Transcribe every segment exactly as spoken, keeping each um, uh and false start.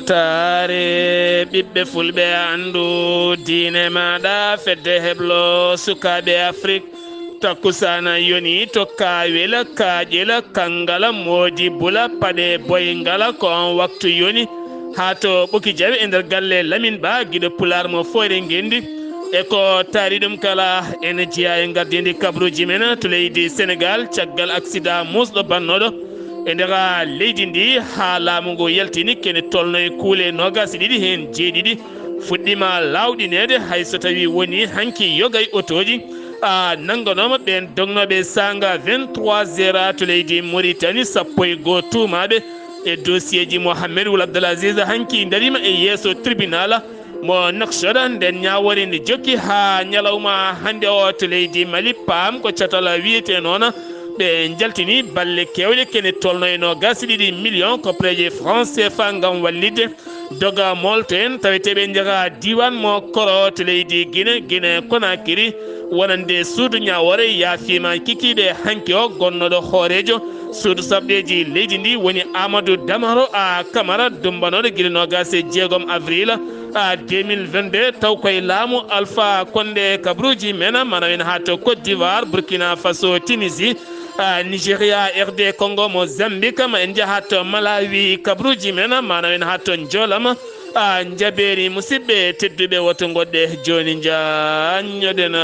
Taare ɓiɓɓe fulɓe, anndu diine maaɗa, fedde heblo sukaaɓe Afrik. Takkusaana yoni to Kaawela, Kaaƴela, Kanngala, Moodi Bula, Paɗe Boy Ngala, ko on waktu yoni. Haa to Ɓoki Jawe e nder galle Lamin Ba, giɗo Pulaar mo Fooyre Ngenndi. E ko taari ɗum kala, ene jeyaa e ngardiindi kabaruuji men to leydi Senegaal, caggal aksidaa muusɗo bannooɗo e nder leydi ndi, haa laamu ngu yaltini, kene tolno e kuule noogaas e ɗiɗi, heen jeeɗiɗi fuɗɗiima laawɗineede, hay so tawii wonii hanki yoga e otooji, a, nannganooma ɓeen dognooɓe saanga vingt-trois heures to leydi Mauritanie, sappo e goo tuumaaɓe e dossier ji Mohamed Wul Abdel Aziz hanki ndariima e yeeso tribunal mo Nouakchott. Ndeen ñaawoore nde jokki haa ñalawma hannde o to leydi Mali. Paam ko catal wiyetee noon, ɓe njaltini balle keewɗe, kene tolno e noogaas e ɗiɗi million koppareeje franc C F A ngam wallitde doga molto en taweteeɓe njaha diiwaan mo Koro to leydi Gine, Gine Konakiri. Wonande suudu ñaawoore yaafiima kikiiɗe hanki o gonnooɗo hooreejo suudu sarɗeeji leydi ndi, woni Amadou Damaro a Kamara, dummbanooɗo gila noogaas e jeegom avril a deux mille vingt-deux, taw koye laamu Alpha Condé kabaruuji men, maanaam en haa to Côte d'Ivoire, Burkina Faso, Tunisie, a, Nigeria, R D Congo, Mozambique, ma en njaha to Malawi, kabaruuji men, maanaam en haa to Njoolam, a, Njabeeri. Musidɓe tedduɓe, woto ngoɗɗe jooni, njaññoɗen.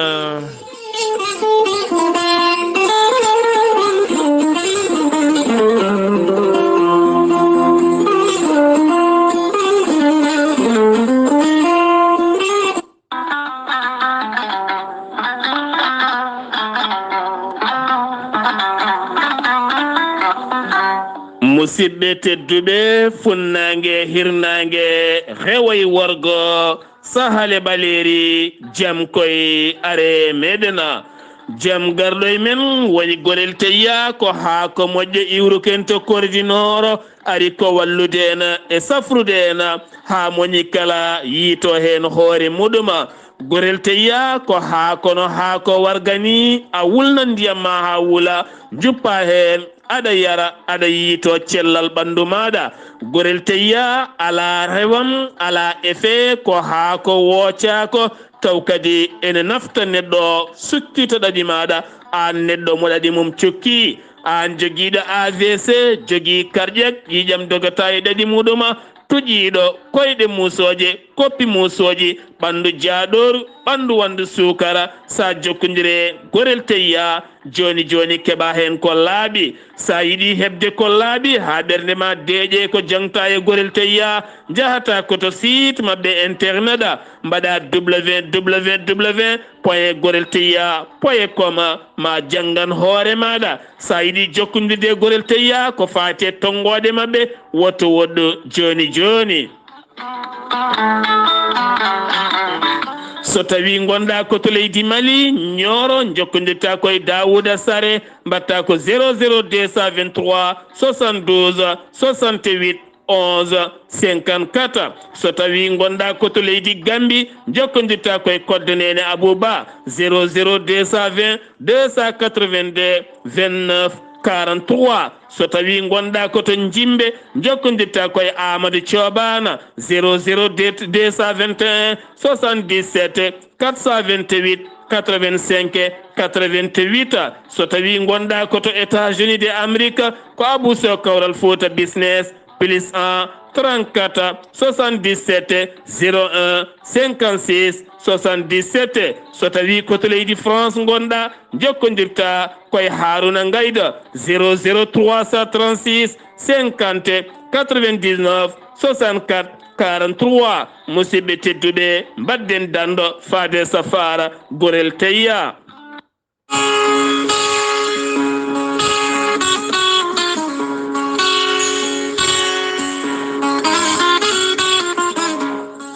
Musidɓe tedduɓe, funnaange, hirnaange, rewo e worgo, sahale ɓaleeri, jam koy are meɗen. Jam garɗo e men woni Gorel Teyya, ko haa ko moƴƴo iwruken to Kordinooro, ari ko wallude en e safrude en haa moni kala yiito heen hoore muɗum. Gorel Teyya ko haa kono haa ko warga ni, a wulna ndiyam ma haa wula, njuppa heen, aɗa yara, aɗa yiito cellal ɓanndu maaɗa. Gorel Teyya alaa rewam, alaa effet, ko haa ko woocaako, taw kadi ene nafta neɗɗo, sukkita ɗaɗi maaɗa, aan neɗɗo mo ɗaɗi mum cukki. Aan jogiiɗo A V C, jogii cardiaque, ƴiiƴam dogata e ɗaɗi muɗum, tuƴiiɗo, koyɗe muusooje, koppi muusooji, ɓanndu jaaɗooru, ɓanndu wanndu suukara, so a jokkondire Gorel Teyya, jooni jooni keɓa heen ko laaɓi. So a yiɗi heɓde ko laaɓi haa ɓernde ma deeƴe ko jaŋta e Gorel Teyya, njahata ko to site maɓɓe internet, mbaɗa W W W point gorel teyya point com, ma janngan hoore maaɗa. So a yiɗi jokkondirde e Gorel Teyya ko faati e tonngoode maɓɓe, woto woɗɗu jooni jooni. So tawi ngonɗa ko to leydi Mali, Nioro, jokkondirta ko e Daouda Sare, mbatta ko zéro zéro deux cent vingt-trois soixante-douze soixante-huit onze cinquante-quatre. So tawi ngonɗa ko to leydi Gambi, jokkondirta ko e koddo Nene Abouba, zéro zéro deux cent vingt deux cent quatre-vingt-deux vingt-neuf quarante-trois. So tawi ngonɗa ko to Jimbe, jokkondirta ko e Amadou Thioban, zéro zéro deux cent vingt et un soixante-dix-sept quatre cent vingt-huit quatre-vingt-cinq quatre-vingt-huit. So tawi ngonɗa ko to États-Unis de Amérique, ko Abou Sow Kawral Fouta Business, plus un trente-quatre soixante-dix-sept zéro un cinquante-six soixante-dix-sept. So tawi ko to leydi France ngonɗa, jokkondirta ko e Haruna Ngayda, zéro zéro trois cent trente-six cinquante quatre-vingt-dix-neuf soixante-quatre quarante-trois. Musidɓe tedduɓe, mbaɗɗen danɗo faade safaara Gorel Teyya.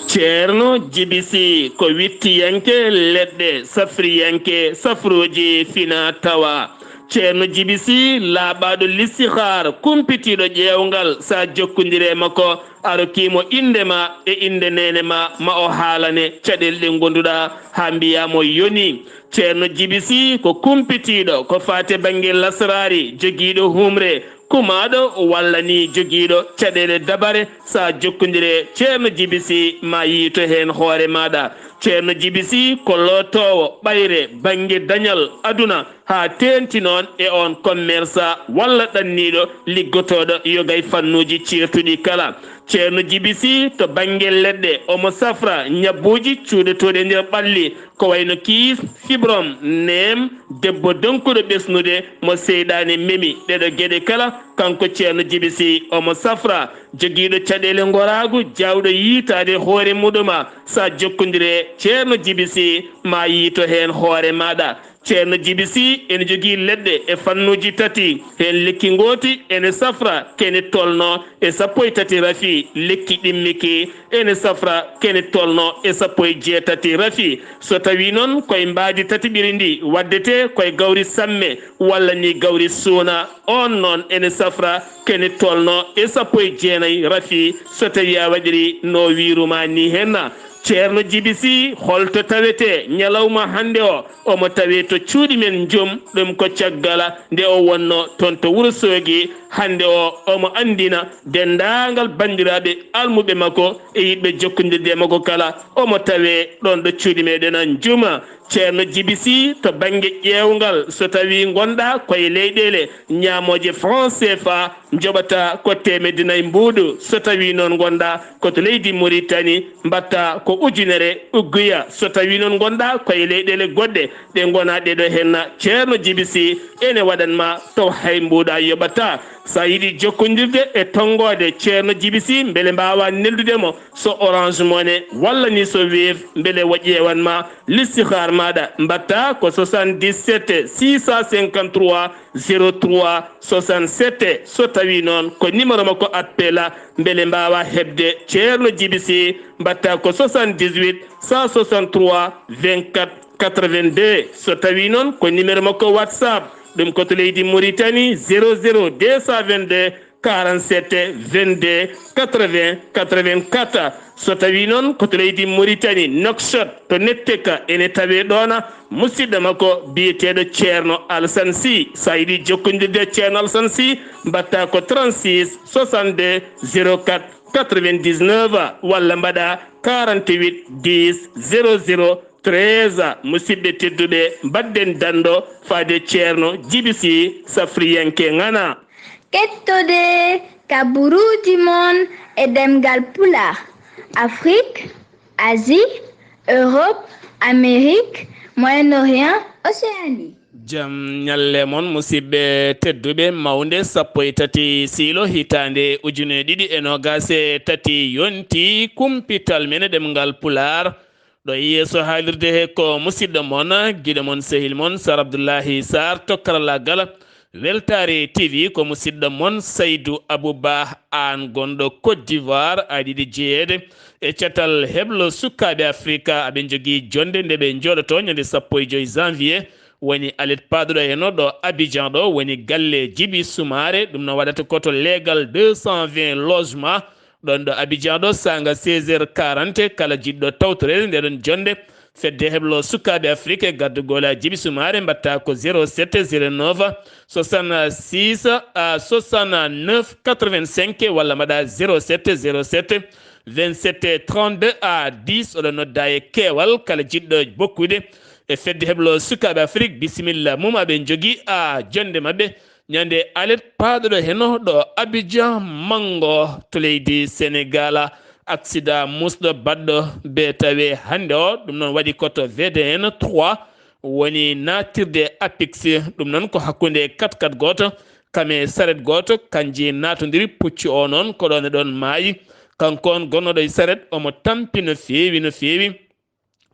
Ceerno Jibi Si ko wittiyanke leɗɗe, safriyanke safruuji fina tawa. Ceerno Jibi Si laaɓaaɗo listihaar, kumpitiiɗo ƴeewngal, so a jokkondire makko, a rokkii mo innde ma e innde neene ma, ma o haalane caɗeele ɗe ngonduɗa haa mbiya mo yoni. Ceerno Jibi Si ko kumpitiiɗo ko faate bannge lasraari, jogiiɗo humre, kumaaɗo walla ni jogiiɗo caɗeele dabare, so a jokkondire Ceerno Jibi Si, ma yiito heen hoore maaɗa. Ceerno Jibi Si ko lootoowo ɓayre bannge dañal aduna, haa teeŋti noon e oon commerçant walla ɗanniiɗo liggotooɗo yoga e fannuuji ceertuɗi kala. Ceerno Jibi Si to bannge leɗɗe, omo safra ñabbuuji cuuɗotooɗi e nder ɓalli, ko wayno kiis, fibrom, neem, debbo donkuɗo ɓesnude mo seyɗaane memi. Ɗeɗo geɗe kala, kanko Ceerno Jibi Si omo safra. Jogiiɗo caɗeele ngoraagu, jaawɗo yiitaade hoore muɗuma, so a jokkondire Ceerno Jibi Si, ma yiito heen hoore maaɗa. Ceerno Jibi Si ene jogii leɗɗe e fannuuji tati. Heen lekki ngooti ene safra kene tolno e sappo e tati rafi. Lekki ɗimmiki ene safra kene tolno e sappo e jeetati rafi. So tawii noon koye mbaadi tataɓiri ndi waddetee koye gawri samme walla ni gawri suuna, oon noon ene safra kene tolno e sappo e jeenayi rafi, so tawii a waɗirii no wiirumaa ni heen. Ceerno Jibi Si, holto tawetee ñalawma hannde o? Omo tawee to cuuɗi men Njum, ɗum ko caggal nde o wonnoo toon to Wuro Soogi. Hannde o, omo anndina denndaangal banndiraaɓe almuɓe makko e yiɗɓe jokkondirde e makko kala, omo tawee ɗoon ɗo cuuɗi meɗen Njum. Ceerno Jibi Si, to bannge ƴeewngal, so tawii ngonɗaa koye leyɗeele ñaamooje franc C F A, njoɓata ko teemedde nayi mbuuɗu. So tawii noon ngonɗaa ko to leydi Muritani, mbaɗta ko ujunere ugguya. So tawii noon ngonɗaa koye leyɗeele goɗɗe ɗe ngonaa ɗeɗo heen, Ceerno Jibi Si ene waɗan ma taw hay mbuuɗu a yoɓataa. So a yiɗi jokkondirde e tonngoode Ceerno Jibi Si, mbele mbaawaa neldude mo, so Orange Money walla ni so Wave, mbele o ƴeewan ma listihaar maaɗa. Mbaɗta ko soixante-dix-sept six cent cinquante-trois zéro trois soixante-sept. So tawii noon ko numéro makko appel, mbele mbaawaa heɓde Ceerno Jibi Si, mbaɗta ko soixante-dix-huit cent soixante-trois vingt-quatre quatre-vingt-deux. So tawii noon ko numéro makko WhatsApp, ɗum ko to leydi Muritani, zéro zéro deux cent vingt-deux quarante-sept vingt-deux quatre-vingts quatre-vingt-quatre. So tawii noon ko to leydi Muritani, Nouakchott to Netteka ene tawee ɗoon musidɗo makko biyeteeɗo Ceerno Alsan Si. So a yiɗi jokkondirde e Ceerno Alsan Si, mbaɗta ko trente-six soixante-deux zéro quatre quatre-vingt-dix-neuf walla mbaɗa quarante-huit dix zéro zéro treize. Musidɓe tedduɓe, mbaɗden danndo faade Ceerno Jibi Si, safriyanke ŋana. Kettode kaburuuji mon e ɗemngal Pulaar, Afrik, Asie, Europe, Amérique, Moyen-Orient, Océanie. Jam ñalle mon, musidɓe tedduɓe, mawnde sappo e tati siilo hitaande ujune ɗiɗi e noogaas e tati yonti kumpital men e ɗemngal Pulaar. Ɗo e yeeso haalirde he ko musidɗo mon, giɗo mon, sehil mon, Sar Abdullahi Sar to karallaagal. Weltaare T V ko musidɗo mon Saydu Abu Ba, aan gonɗo Côte d'Ivoire, aɗa yiɗi jeyeede e catal heblo sukaaɓe Afrika, aɓe njogii jonnde nde ɓe njooɗotoo ñande sappo e joy janvier, woni alet paaɗuɗo heno ɗo Abidjan ɗo, woni galle Jibi Sumaare, ɗum no waɗata ko to leegal deux cent vingt logement, ɗon ɗo Abidjan ɗo, saanga seize heures quarante, kala jiɗɗo tawtoreede nde ɗon jonnde, fedde heblo sukaaɓe Afrik e gardugol Jibi Sumaare, mbaɗta ko zéro sept zéro neuf soixante-six à soixante-neuf quatre-vingt-cinq walla mbaɗa zéro sept zéro sept vingt-sept trente-deux à dix. Oɗo nodda e keewal kala jiɗɗo bokkude e fedde heblo sukaaɓe Afrik, bisimilla mum, aɓe njogii a jonnde maɓɓe. Ñande alet paaɗuɗo heno ɗo Abidjan Mango to leydi Senegal, aksida musɗo baɗɗo be tawe hannde o, ɗum noon waɗi ko to V D N trois, woni natirde Apix, ɗum noon ko hakkunde kat kat gooto, kame saret gooto, kanji natondiri, puccu o noon ko ɗon e ɗon maayi. Kanko on gonnoɗo e saret, omo tampi no feewi, no feewi.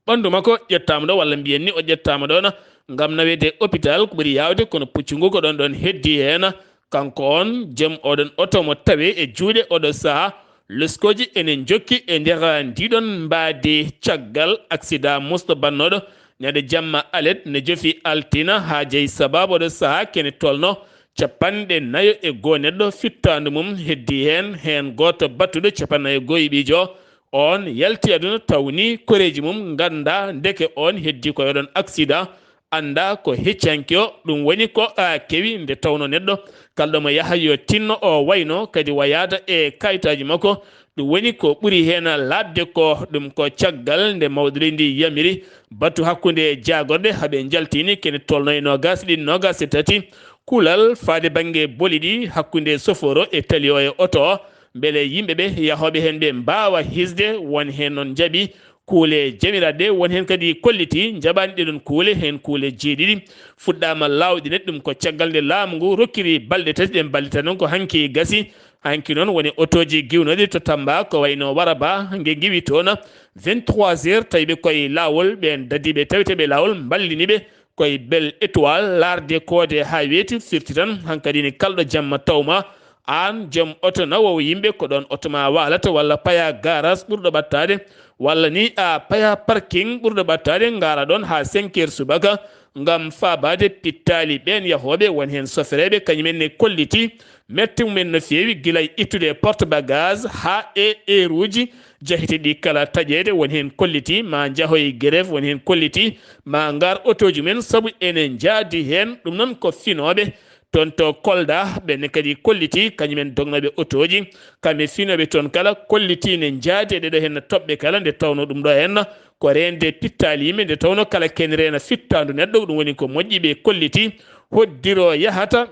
Ɓanndu makko ƴettaama ɗo, walla mbiyen ni o ƴettaama ɗoon ngam naweede hôpital, ko ɓuri yaawde, kono puccu ngu ko ɗoon ɗoon heddi heen. Kanko on, joom oɗon oto mo tawe e juuɗe oɗo sahaa. Leskooji ene njokki e nder ndiɗon mbaadi caggal aksida musɗo bannooɗo ñande jamma alet ne jofi altina haa jeyi sabaabu oɗo sahaa kene tolno capanɗe nayo e goo neɗɗo fittaandu mum heddi heen, heen gooto battuɗo capanɗe nayo e goo e ɓiijo. On yalti aduna taw ni koreeji mum ngannda ndeke on heddi ko e oɗon aksida. annda ko hecci hanki o, ɗum woni ko, a, kewi nde tawno neɗɗo kalɗo mo yaha yo tinno o wayno kadi wayaada e kayitaaji makko. Ɗum woni ko ɓuri heen laaɓde ko ɗum ko caggal nde mawɗo leydi ndi yamiri batu hakkunde jaagorɗe haɓe njaltini kene tolno e noogas ɗiɗi noogas e tati. Kulal faade bannge boli ɗi hakkunde soforo e tali o e oto o, mbele yimɓe ɓe yahooɓe heen ɓe mbaawa hisde, won heen noon njaɓi kuule jamiraɗe, won heen kadi kolliti njaɓaani ɗe ɗoon kuule, heen kuule jeeɗiɗi fuɗɗaama laawɗinede. Ɗum ko caggal nde laamu ngu rokkiri balɗe tati, ɗeen balɗe tati noon ko hanki gasi. Hanki noon woni otooji giwnooɗi to Tamba, ko wayno Waraba, nge ngiwi toon vingt-trois heures, tawi ɓe koye laawol, ɓeen dadiiɓe taweteeɓe laawol mballini ɓe koye Belle Étoile, laarde koode haa weeti, firti tan hankadi ni kalɗo jamma tawma aan joom oto nawoowo yimɓe, ko ɗoon oto ma waalata walla paya garage ɓurɗo ɓattaade, walla ni a paya parking ɓurɗo ɓattaade, ngaara ɗoon haa cinq heures subaka ngam faabaade pittaali ɓeen yahooɓe, won heen sofereeɓe, kañum en ne kolliti mette mumen no feewi, gila e ittude porte bagage haa e eeruuji jahete ɗi kala taƴeede, won heen kolliti ma njahoy grève, won heen kolliti ma ngar otooji mumen sabu ene njaadi heen. Ɗum noon ko finooɓe toon to Kolda, ɓenne kadi kolliti kañum en dognooɓe otooji, kamɓe finooɓe toon kala kolliti ne njaadi e ɗeɗo heen toɓɓe kala, nde tawno ɗum ɗo heen ko reende pittaali yimɓe, nde tawno kala ken reena fittaandu neɗɗo, ɗum woni ko moƴƴi ɓe kolliti hoddiro yahata.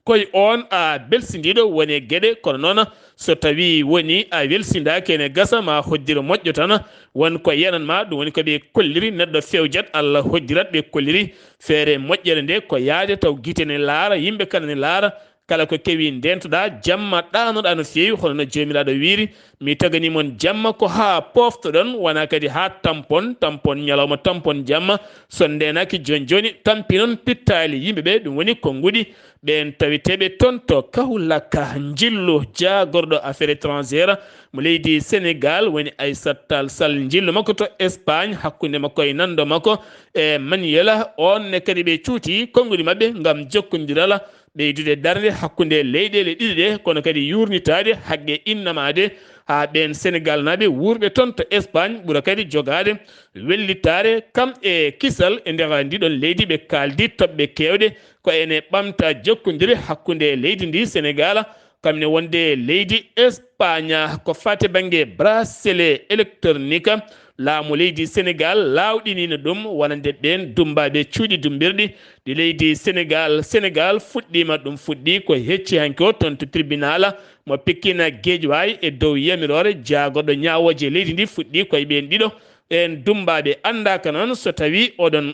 Koye oon a belsindiiɗo woni e geɗe, kono noon so tawii woni a welsindaaki ene gasa ma hoddiro moƴƴo tan, won ko yenan ma, ɗum woni ko ɓe kolliri neɗɗo fewjat Allah hoddirat ɓe kolliri feere moƴƴere nde ko yaade taw gite ne laara, yimɓe kala ne laara, kala ko kewi ndeentoɗaa, jamma ɗaanoɗaa no feewi, hono no Joomiraaɗo wiiri, mi tagani mon jamma ko haa pooftoɗon, wonaa kadi haa tampon, tampon ñalawma, tampon jamma, so ndeenaaki jooni jooni, tampinon pittaali yimɓe ɓe, ɗum woni konnguɗi ɓeen taweteeɓe toon to Kaolack. Njillu jaagorɗo affaire étrangère mo leydi Sénégal woni Aissata Tall Sall, njillu makko to Espagne, hakkunde makko e nanndo makko e Manuela, oon ne kadi ɓe cuuti konnguɗi maɓɓe ngam jokkondiral ɓeydude darnde hakkunde leyɗeele ɗiɗi ɗe, kono kadi yuurnitaade haqqe innamaade haa ɓeen Senegaalnaaɓe wuurɓe toon to Espagne ɓura kadi jogaade wellitaare kam e kisal e nder ndiɗon leydi. Ɓe kaaldi toɓɓe keewɗe ko ene ɓamta jokkondire hakkunde leydi ndi Senegaal kam ne wonde leydi Espagne. Ko faati bannge bracelet électronique, laamu leydi Senegaal laawɗiniino ɗum wonande ɓeen dummbaaɓe cuuɗi dummbirɗi ɗi leydi Senegaal. Senegaal fuɗɗiima, ɗum fuɗɗii ko hecci hanki o toon to tribunal mo Pikine Guédiawaye e dow yamiroore jaagorɗo ñaawooje leydi ndi fuɗɗii koye ɓeen ɗiɗo. Ɓeen dummbaaɓe anndaaka noon so tawii oɗon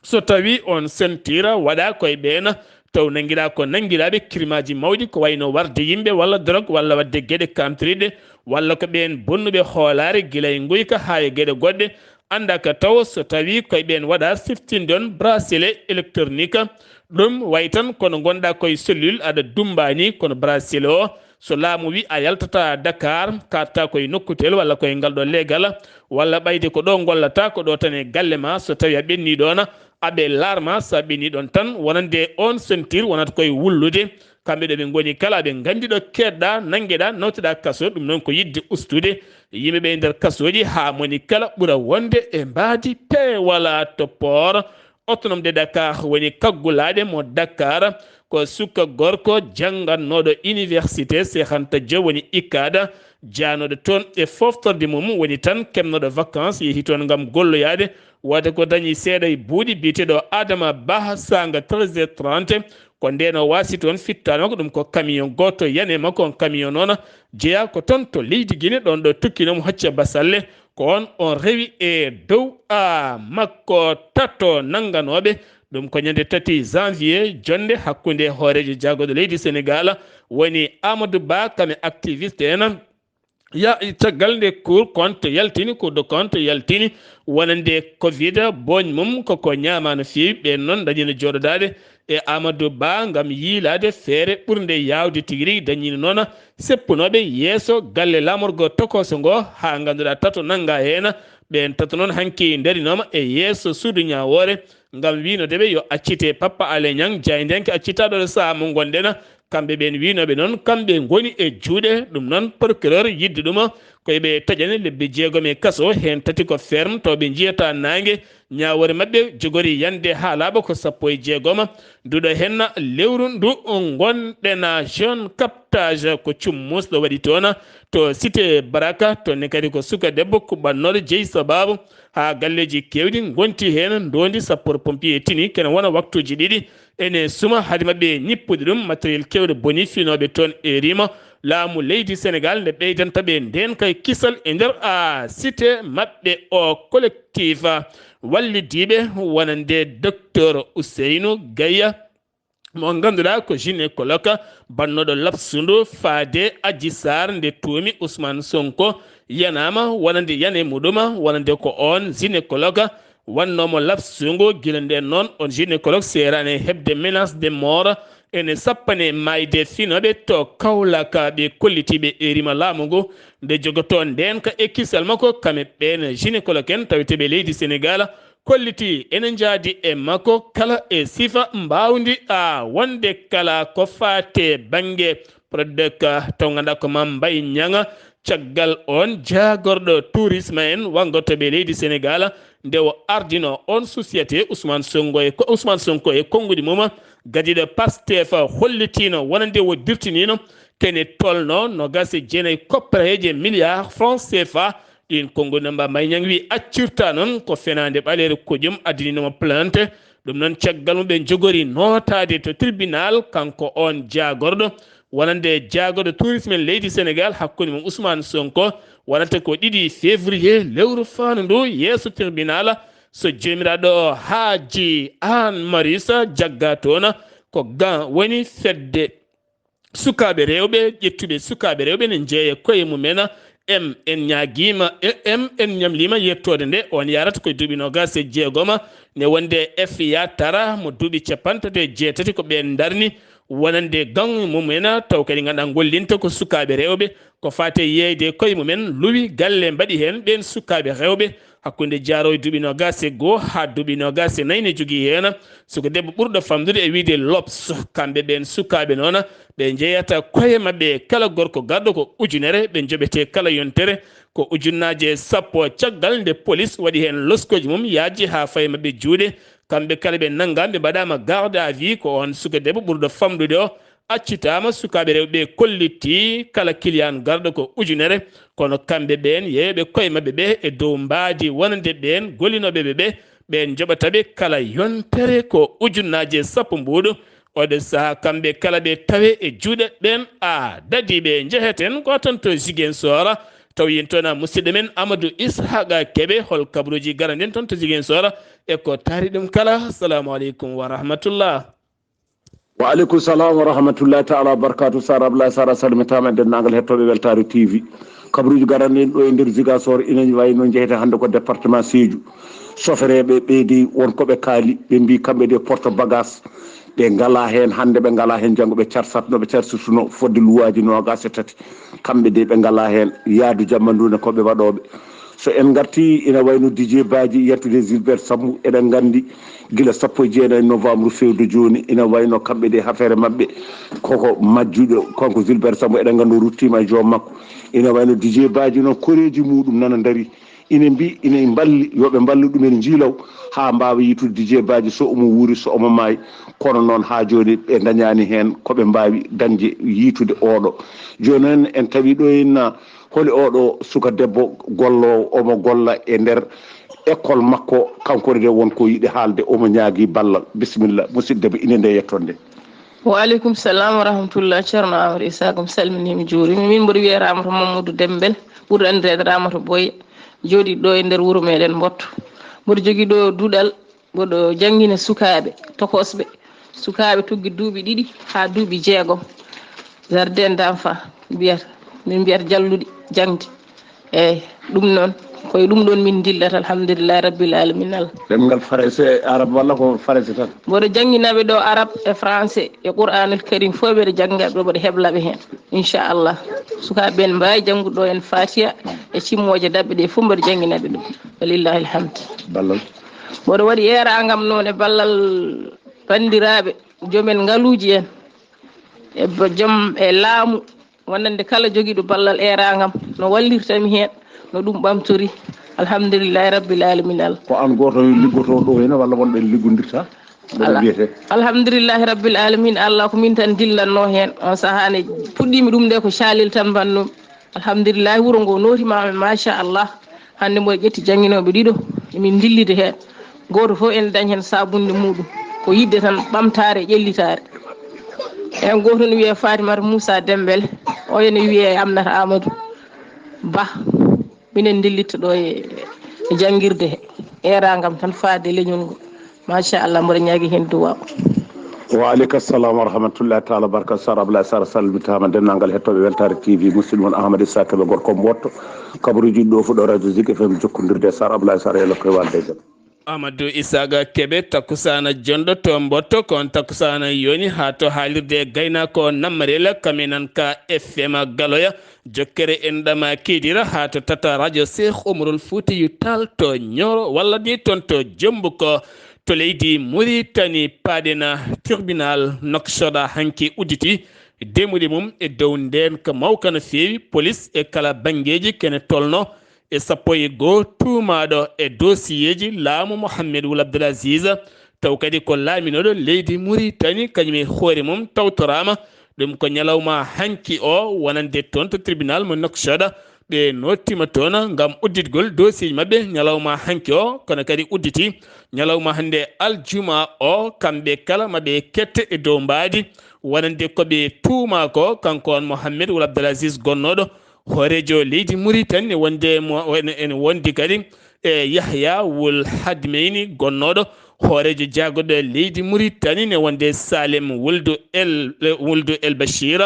so tawii on sentiira waɗa koye ɓeen taw nanngiraa ko nanngiraaɓe kirmaaji mawɗi ko wayno warde yimɓe walla dorog walla waɗde geɗe kamtiriɗe walla ko ɓeen bonnuɓe hoolaare gila e nguyka haa e geɗe goɗɗe. Annda ka taw so tawii koye ɓeen waɗa siftinde on bracelet électronique, ɗum wayi tan kono ngonɗaa koye cellule aɗa dummbaani kono bracelet o so laamu wi a yaltata Dakar, kaaɗta koye nokkutel walla koye ngal ɗo leegal, walla ɓayde ko ɗo ngollata, ko ɗo tan e galle ma, so tawi a ɓenni ɗon, aɓe laar ma, so a ɓenni ɗon tan, wonande on sentir wonata koye wullude, kamɓe ɗo ɓe ngoni kala, aɓe nganndi ɗo keedɗa, nanngeɗa, nawteɗa kaso, ɗum noon ko yiɗde ustude yimɓe ɓe e nder kasooji, haa moni kala ɓura wonde e mbaadi peewal to port. Autonome de Dakar woni kaggulaaɗe mo Dakar, ko suka gorko janngannooɗo université Cheikh Anta Diop woni ikkaaɗo, jaanooɗo toon e foftorde mum woni tan keɓnooɗo vacances, yehi toon ngam golloyaade, woote ko dañi seeɗa e buuɗi biyeteeɗo Adama Bah Sanga treize heures trente, ko ndeen o waasi toon fittaanoo ko ɗum ko camion gooto yani e makko, on camion noon jeyaa ko toon to leydi Guinée, ɗoon ɗo tokkinoomo hocca basalle, ko on on rewi e dow a makko tato nannganooɓe ɗum ko ñande tati janvier, jonnde hakkunde hooreejo jaagorɗo leydi Senegaal woni Amadou Ba, kam e activiste en. Ya, caggal nde Cour compte yaltini, Cour de compte yaltini wonande covid, booñ mum koko ñaama no feewi, ɓeen noon dañino jooɗodaade e Amadou Ba ngam yiilaade feere ɓurnde yaawde tigi rigi, dañino noon seppunooɓe yeeso galle laamorgo tokooso ngo, haa ngannduɗaa tato nannga heen. Ɓeen tato noon hanki ndarinooma e yeeso suudu ñaawoore ngam wiinode ɓe yo accite Papa Alé Niang, jaayndiyanke accitaaɗo ɗo sahaa mo ngonɗen, Kamɓe ɓeen wiynooɓe noon, kamɓe ngoni e juuɗe ɗum noon procureur yidde ɗum ko eɓe taƴane lebbi jeegom e kaso, heen tati ko ferme to ɓe njiyata naange. Ñaawoore maɓɓe jogori yande haa laaɓa ko sappo e jeegom. Nduɗo heen lewru ndu ngonɗen, jeune captage ko cummusɗo waɗi toon to cité Baraka, toon ne kadi ko suka debbo kuɓɓannooɗo jeyi sabaabu haa galleeji keewɗi ngonti heen, ndoondi sapeur pompier tini kene wona waktuuji ɗiɗi. Ene suma hade maɓɓe ñippude ɗum, matériel keewɗo boni finooɓe toon e rima. Laamu leydi Sénégal nde ɓeydanta ɓe ndeen kay kisal e nder a cité maɓɓe o collectif wallidiiɓe wonande docteur Ousseynou Gaye, mo ngannduɗaa ko gynécologue bannooɗo lapsundu faade Adji Sarr nde tuumi Ousmane Sonko, yanaama wonande yane muɗum wonande ko oon gynécologue wannoomo lapsungu. Gila ndeen noon, on gynécologue seeraani heɓde menace de mort, ene sappane maayde finooɓe to Kaolack. Ɓe kollitiiɓe e rima laamu ngu nde jogotoo ndeen ka e kisal makko, kame ɓeen gynécologue en taweteeɓe leydi Sénégal, kolliti ene njaadi e makko kala e sifa mbaawndi a wonde kala ko faate bannge Prodec, taw ngannduɗaa ko Mame Mbaye Niang, caggal oon jaagorɗo tourisme en wangotooɓe leydi Sénégal, nde o ardino oon société Ousmane Sonko e ko, Ousmane Sonko e konnguɗi mum, gadiiɗo Pastef hollitiino wonande o dirtiniino kene tolno nogas e jeenayi koppareeje milliards francs C F A. Ɗiin konnguɗi noon Mame Mbaye Niang wi accirta noon ko fenaande ɓaleere koƴum addaniinomo plainte. Ɗum noon caggal mum ɓe njogori nootaade to tribunal kanko oon jaagorɗo wonande jaagorɗo tourisme en leydi Sénégal hakkunde mum Ousmane Sonko, wonata ko ɗiɗi février lewru faandu ndu yeeso tribunal. So joomiraaɗo Haaji Aan Marisa jagga toon ko ga woni fedde sukaaɓe rewɓe, ƴettuɓe sukaaɓe rewɓe ne njeeya koye mumen. Em en ñaagiima, e-, em en ñamliima yettoode nde on yarata koye duuɓi noogaas e jeegom, ne wonde F Yatara mo duuɓi capanɗe tati e jeetati ko ɓeen ndarni wonande gang mumen, taw kadi ngannduɗaa ngollinta ko sukaaɓe rewɓe, ko faate yeeyde koye mumen luwi galle mbaɗi heen ɓeen sukaaɓe rewɓe. Hakkunde jaarooy duuɓi noogaas e goo haa duuɓi noogaas e nayi ne jogii heen suka debbo ɓurɗo famɗude e wiyde L'Obs. Kamɓe ɓeen sukaaɓe noon, ɓe njeyata koye maɓɓe kala gorko garɗo ko ujunere, ɓe njoɓetee kala yontere ko ujunnaaje sappo. Caggal nde polis waɗi heen loskooji mum, yaaji haa fayi maɓɓe juuɗe, kamɓe kala ɓe nanngaama, ɓe mbaɗaama garde à vue. Ko oon suka debbo ɓurɗo famɗude o accitaama. Sukaaɓe rewɓe ɓe kollitii kala kiliyan garɗo ko ujunere, kono kamɓe ɓeen yeeyooɓe koye maɓɓe ɓe e dow mbaadi wonande ɓeen gollinooɓe ɓe ɓe, ɓeen njoɓata ɓe kala yontere ko ujunnaaje sappo mbuuɗu. Oɗo sahaa kamɓe kala ɓe tawe e juuɗe ɓeen a dadiiɓe. Njeheten ko tan to Ziguinchor, taw yen toon musidɗo men Amadou Ishaqa Kebe, hol kabaruuji garani ɗen toon to Ziguinchor e ko taari ɗum kala. Assalamu aleykum wa rahmatullah. Wa aleykum salam wa rahmatullahi taala wa barakatuh. Sara Abdoulaye Sara salmitaama e denndaangal hettooɓe Weltaare T V. Kabaruuji garani ɗo e nder Ziguinchor ina wayi no njehete hannde ko département Sédhiou. Sofereeɓe ɓeydi won ko ɓe kaali, ɓe mbii kamɓe de porte bagage ɓe ngalaa heen, hannde ɓe ngalaa heen, janngo ɓe carsat no ɓe carsirtuno fodde luwaaji noogaas e tati. Kamɓe de ɓe ngalaa heen, yaadu jamma ndu ne ko ɓe waɗooɓe. So en ngartii, ina wayi no Didier Badji yettude Gilbert Sambou, eɗen nganndi gila sappo e jeenayi novembre fewdo jooni, ina wayi no kamɓe de affaire maɓɓe koko majjuɗo, kanko Gilbert Sambou, eɗen nganndi o ruttiima e joom makko. Ina wayi no Didier Badji noon, koreeji muɗum nana ndarii, ina mbii ina mballi, yo ɓe mballu ɗumen njiilaw haa mbaawa yiytude Didier Badji so omo wuuri, so omo maayi. Kono noon haa jooni ɓe ndañaani heen ko ɓe mbaawi dañde yiytude oɗo. Jooni noon en tawi ɗo henna holi oɗo suka debbo golloowo, omo golla e nder école makko, kanko ne de won ko yiɗi haalde, omo ñaagii ballal. Bisimilla, musidɗo debbo, ine nde yettoode nde. Wa aleykum salam wa rahmatullah. Ceerno Amadou Issa, ko mi salminiima, mi juuriima. Min mboɗo wiyee Ramata Mamadou Dembel, ɓurɗo anndireede Ramata Boye, jooɗiiɗo ɗo e nder wuro meɗen Mbotto. Mboɗo jogii ɗo duɗal, mboɗo janngina sukaaɓe tokosɓe, sukaaɓe tuggi duuɓi ɗiɗi haa duuɓi jeegom. Jardin d'enfants mbiyata, min mbiyata jalluɗi jaŋde. Eeyi, ɗum noon, ko e ɗum ɗoon min ndillata, alhamdulillahi rabbil alamin. Al. Ɗemngal Farayse, Arab walla ko Farayse tan? Mboɗo jannginaɓe ɗo Arab e Français e Qur'anul Karim fof, mbeɗo jannga ɓe, mboɗo heblaɓe heen, inchallah. Sukaaɓe ɓeen mbaawi janngude ɗo en Fatiha e cimmooje daɓɓe ɗe fof, mboɗo jannginaɓe ɗum. Walillahi alhamdu. Ballal. Mboɗo waɗi eeraangam noon e ballal banndiraaɓe, joomen ngaluuji en. e bo-, joom e laamu, wonande kala jogiiɗo ballal eeraangam, no wallirtami heen, no ɗum ɓamtori. Alhamdulillahi rabbil alamin Allah. Ko an gooto liggotooɗo ɗo heen walla wonɓe liggondirta? Mboɗo Ala. Wiyete. Alhamdulillahi rabbil alamin Allah, ko min tan dillanno heen. On sahaa ne puɗɗiimi ɗum nde ko caalel tan mbannoomi. Alhamdulillahi, wuro ngo nootimaama, machallah. Hannde mboɗo ƴetti jannginooɓe ɗiɗo, emin ndillida heen. Gooto fof ene dañi heen sabunde muɗum. Ko yiɗde tan ɓamtaare e ƴellitaare. Heen gooto ne wiyee Fatimata Moussa Dembel, o ene wiyee Amnata Amadou Ba. Minen ndillitto ɗo e, e janngirde he, eeraangam tan faade e leñol ngol. Machallah, mboɗo ñaagi heen duwaaw. Wa aleyka salam wa rahmatullahi taala barka. Sar Ablaye Sar salmitaama, denndaangal hettooɓe Weltaare T V, musidɗo mon Ahmad Issa Kebe, gorko Mbootto, kabaruuji ɗo fuɗo radio Zik F M jokkondirde. Sar Ablaye Sar, yalla koye walde e jam. Amadou Isaaga Kebe, takkusaana jonɗo to Mbootto, ko on takkusaana yoni haa to haalirde e gaynaako Nammarel, kaminan ka F M Galoya, jokkere en ɗama keedira haa to tata radio Cheikh Oumarul Foutiyou Tall to Nioro, walla ni toon to Jombu ko to leydi Mauritanie, paaɗena tribunal Nouakchott hanki udditi demuɗi mum e dow ndeen ko mawka no feewi, police e kala banngeeji kene tolno e sappo e goo tuumaaɗo e dosiyeeji laamu Mohammed Wul Abdul Aziz, taw kadi ko laaminooɗo leydi Mauritanie, kañum e hoore mum tawtoraama. Ɗum ko ñalawma hanki o wonande toon to tribunal mo Nouakchott. Ɓe nottima toon ngam udditgol dosiyeeji maɓɓe ñalawma hanki o, kono kadi udditi ñalawma hannde aljuma o, kamɓe kala maɓe kette e dow mbaadi wonande ko ɓe tuuma ko. Kanko on Mohammed Wul Abdul Aziz gonnooɗo hooreejo leydi Mauritanie, ne wonde mo, ene, ene wondi kadi e Yahya Wul Hadmeyni, gonnooɗo hooreejo jaagorɗo leydi Mauritanie, ne wonde Salem Wuldu El, Wuldu El Bachir,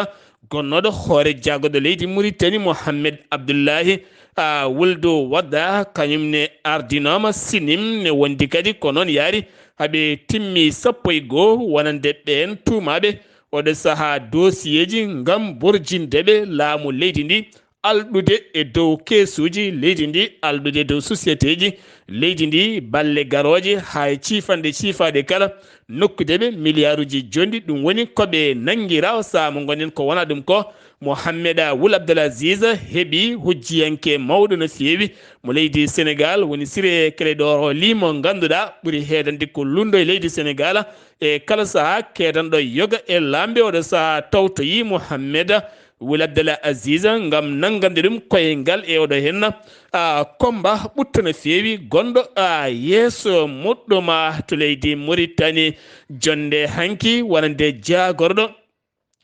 gonnooɗo hooreejo jaagorɗo leydi Mauritanie, Mohammed Abdullahi, a, Wuldu Wadda, kañum ne ardinooma Sinim, ne wondi kadi ko noon yaari, haɓe timmi sappo e goo wonande ɓeen tuumaaɓe oɗo sahaa dosiyeeji ngam borjinde ɓe laamu leydi ndi, alɗude e dow keesuuji leydi ndi, alɗude e dow sociétéji leydi ndi, balle garooje, haa e ciifanɗe ciifaaɗe kala, nokkude ɓe miliyaaruuji jonɗi. Ɗum woni ko ɓe nanngira, o sahaa mo ngonɗen ko wona ɗum ko. Mohammed Wul Abdul Aziz heɓi hujjiyanke mawɗo no feewi mo leydi Senegal, woni Siré Clédor Ly, mo ngannduɗaa ɓuri heedande ko lunndo e leydi Senegal. E kala sahaa keedanɗo yoga e laamɓe, oɗo sahaa tawtoyi Mohammed Wul Abdul Aziz ngam nanngande ɗum koyngal e oɗo henna, a, komba ɓutto no feewi gonɗo, a, yeeso muɗɗuma to leydi Mauritanie. Jonnde hanki wonande jaagorɗo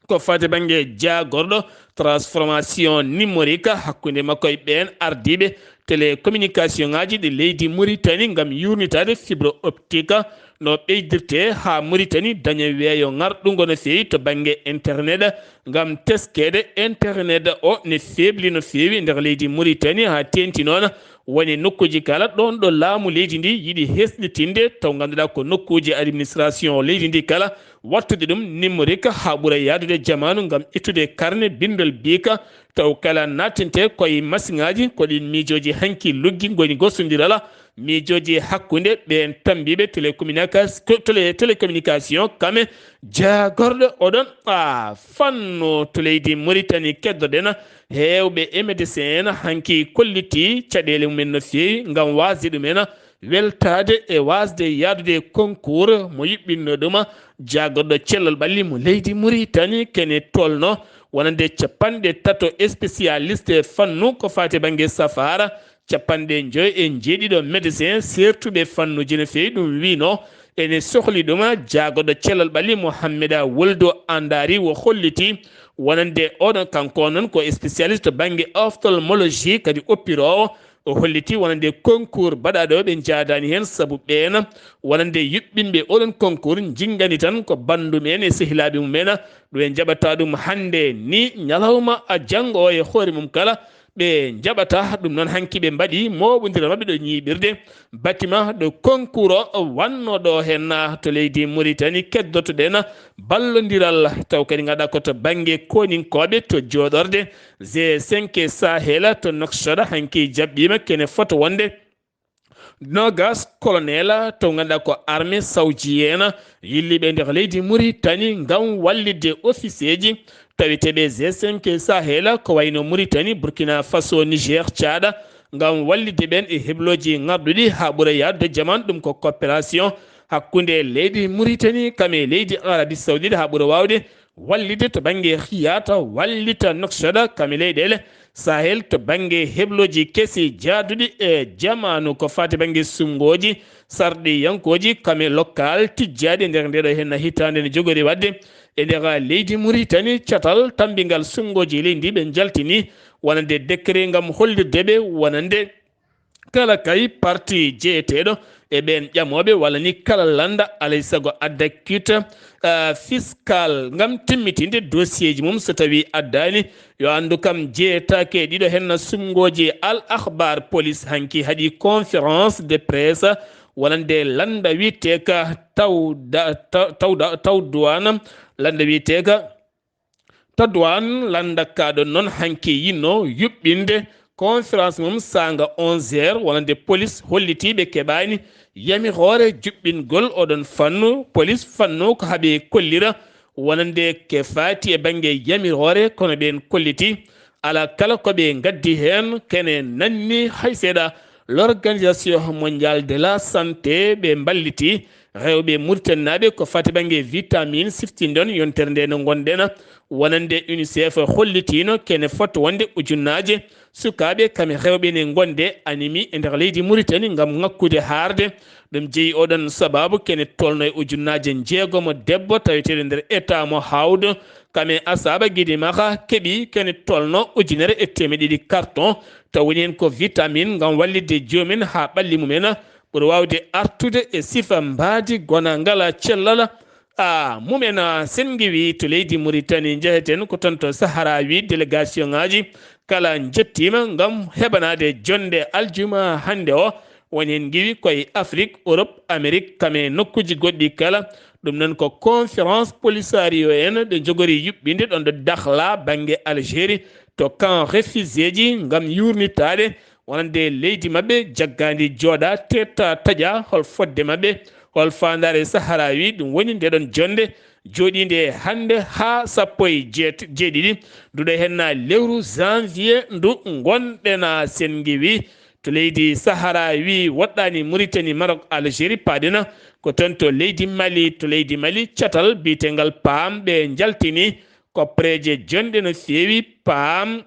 ko fati bannge jaagorɗo transformation numérique hakkunde makko e ɓeen ardiiɓe télécommunication ngaji ɗi leydi Mauritanie ngam yurnitaade fibre optique no ɓeydirte haa Mauritanie daña weeyo ŋarɗungo no feewi to bannge internet, ngam teskeede internet o ne feebli no feewi nder leydi Mauritanie, haa teenti noon woni nokkuuji kala ɗoon ɗo laamu leydi ndi yiɗi hesɗitinde, taw ngannduɗaa ko nokkuuji administration leydi ndi kala wattude ɗum numérique haa ɓura yaadude jamaanu ngam ittude karne binndol biika, taw kala nattinte koye masiŋaaji. Ko ɗiin miijooji hanki luggi ngoni gosondiral miijooji hakkunde ɓeen tammbiiɓe télécommunica-, télé-, télécommunication kame jaagorɗo oɗon, a, fannu to leydi Mauritanie. Keddoɗen heewɓe e médecin en hanki kolliti caɗeele mumen no feewi ngam waasde ɗumen weltaade e waasde yaadude concours mo yuɓɓinno ɗum jaagorɗo cellal ɓalli mo leydi Mauritanie, kene tolno wonande capanɗe tato spécialiste e fannu ko faati bannge safaara, capanɗe njoy e njeeɗiɗo médecin seertuɓe fannuji no feewi. Ɗum wiino ene sohli ɗum jaagorɗo cellal ɓalli Mohammeda Woldo Andari, wo holliti wonande oɗon kanko noon ko spécialiste bannge ophtalmologie, kadi oppiroowo. O holliti wonande concours baɗaaɗo ɓe njaadaani heen, sabu ɓeen wonande yuɓɓinɓe oɗon concours njinngani tan ko banndum en e sehilaaɓe mum en, ɗo ɓe njaɓata ɗum hannde ni ñalawma a janngo o e hoore mum kala, ɓe njaɓata ɗum. Noon hanki ɓe mbaɗi mooɓondiral maɓɓe ɗo ñiiɓirde batima ɗo concours o wannoo ɗo heen to leydi Mauritanie. Keddotoɗen ballondiral taw kadi ngaɗa ko to bannge koninkooɓe to jooɗorde G cinq Sahel to Nouakchott, hanki jaɓɓiima kene foto wonde nogas colonel to ngannduɗaa ko armée saoudienne yilliiɓe nder leydi Mauritanie ngam wallitde officier ji taweteeɓe G cinq Sahel, ko wayno Mauritanie, Burkina Faso, Niger, Tchad, ngam wallitde ɓeen e heblooji ŋarɗuɗi haa ɓura yaadude jaman. Ɗum ko coopération hakkunde leydi Mauritanie kam e leydi Arabie Saoudite haa ɓura waawde wallitde to bannge Riyad, wallita Nouakchott kam e leyɗeele Sahel to bannge heblooji kesi jaaduɗi e jamaanu ko faati bannge suɓngooji sarɗiyankooji kam e local tijjaaɗi nder ndeeɗo henna hitaande ne jogori waɗde e nder leydi Mauritanie. Catal tammbingal suɓngooji leydi ndi ɓe njaltini wonande décret ngam hollirde ɓe wonande kala kay parti jeyeteeɗo e ɓeen ƴamooɓe walla ni kala lannda alay sago adda quitte, ah, fiscal ngam timmitinde dossier ji mum. So tawii addaani, yo anndu kam jeyetaake e ɗiɗo henna suɓngooji. Al Akhbar, police hanki haɗi conférence de presse wonande lannda wiyeteeka tawda, taw, tawda, taw douane, lannda wiyeteeka Tadwan lannda ka ɗon noon hanki yinno yuɓɓinde conférence mum saanga onze heures wonande police hollitiiɓe keɓaani yamiroore juɓɓingol oɗon fannu. Police fannu ko haɓe kollira wonande ke faati e bannge yamiroore, kono ɓeen kolliti alaa kala ko ɓe ngaddi heen kene nanni hay seeɗa. L'Organisation Mondiale de la Santé ɓe mballiti rewɓe Muritaninaaɓe ko fati bannge vitamine. Siftinɗon yontere nde no ngonɗen wonande UNICEF hollitiino kene foti wonde ujunnaaje sukaaɓe kam e rewɓe ne ngonde anémie e nder leydi Muritani ngam ŋakkude haarde. Ɗum jeyi oɗon sababu kene tolno e ujunnaaje njeegomo debbo taweteeɗo nder état mo hawdo kam e asaba gidi maha keɓi kene tolno ujunere e teemeɗe ɗiɗi carton taw woni heen ko vitamine ngam wallitde joomen haa ɓalli mumen ɓuri waawde artude e sifa mbaadi gona ngala cellala a mumen. Sen ngiwi to leydi Muritani njeheten ko toon to Sahara wi délégation ŋaaji kala njettiima ngam heɓanaade jonnde aljuma hannde o. Woni heen ngiwi koye Afrik, Europe, Amérique kam e nokkuuji goɗɗi kala. Ɗum noon ko conférence Polisario en ɓe njogori yuɓɓinde ɗoon ɗo Dakhla bannge Algérie to camp réfugiéji ngam yuurnitaade wonande leydi maɓɓe jaggaandi jooɗa teetta taƴa hol fodde maɓɓe hol faandaare Saharawi. Ɗum woni nde ɗoon jonnde jooɗiinde hannde haa sappo e jeet-, jeeɗiɗi nduɗo henna lewru janvier ndu ngonɗen. Sen ngiwi to leydi Sahara wi woɗɗaani Mauritanie, Maroc, Algérie, paaɗina ko toon to leydi Mali. To leydi Mali, catal biyetengal paam ɓe njaltini koppareeje jonɗe no feewi paam.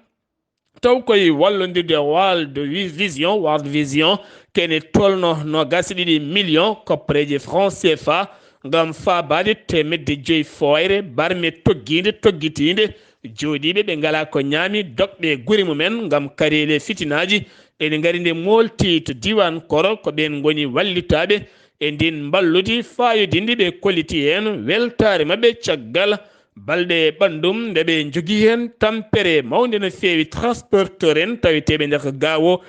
Taw koye wallondirde World Vi-, Vision, World Vision, kene tolno noogaas e ɗiɗi million koppareeje franc C F A ngam faabaade teemedde joyi fooyre barme toggiinde, toggitiinde, jooɗiiɓe ɓe ngalaa ko ñaami, doɓɓe gure mumen ngam kareele fitinaaji. Ene ngari nde moolti to diiwaan Koro, ko ɓeen ngoni wallitaaɓe e ndiin mballudi faayodindi. Ɓe kolliti heen weltaare maɓɓe caggal balɗe ɓanndum, nde ɓe njogii heen tampere mawnde no feewi transporteur en taweteeɓe nder Gaawo.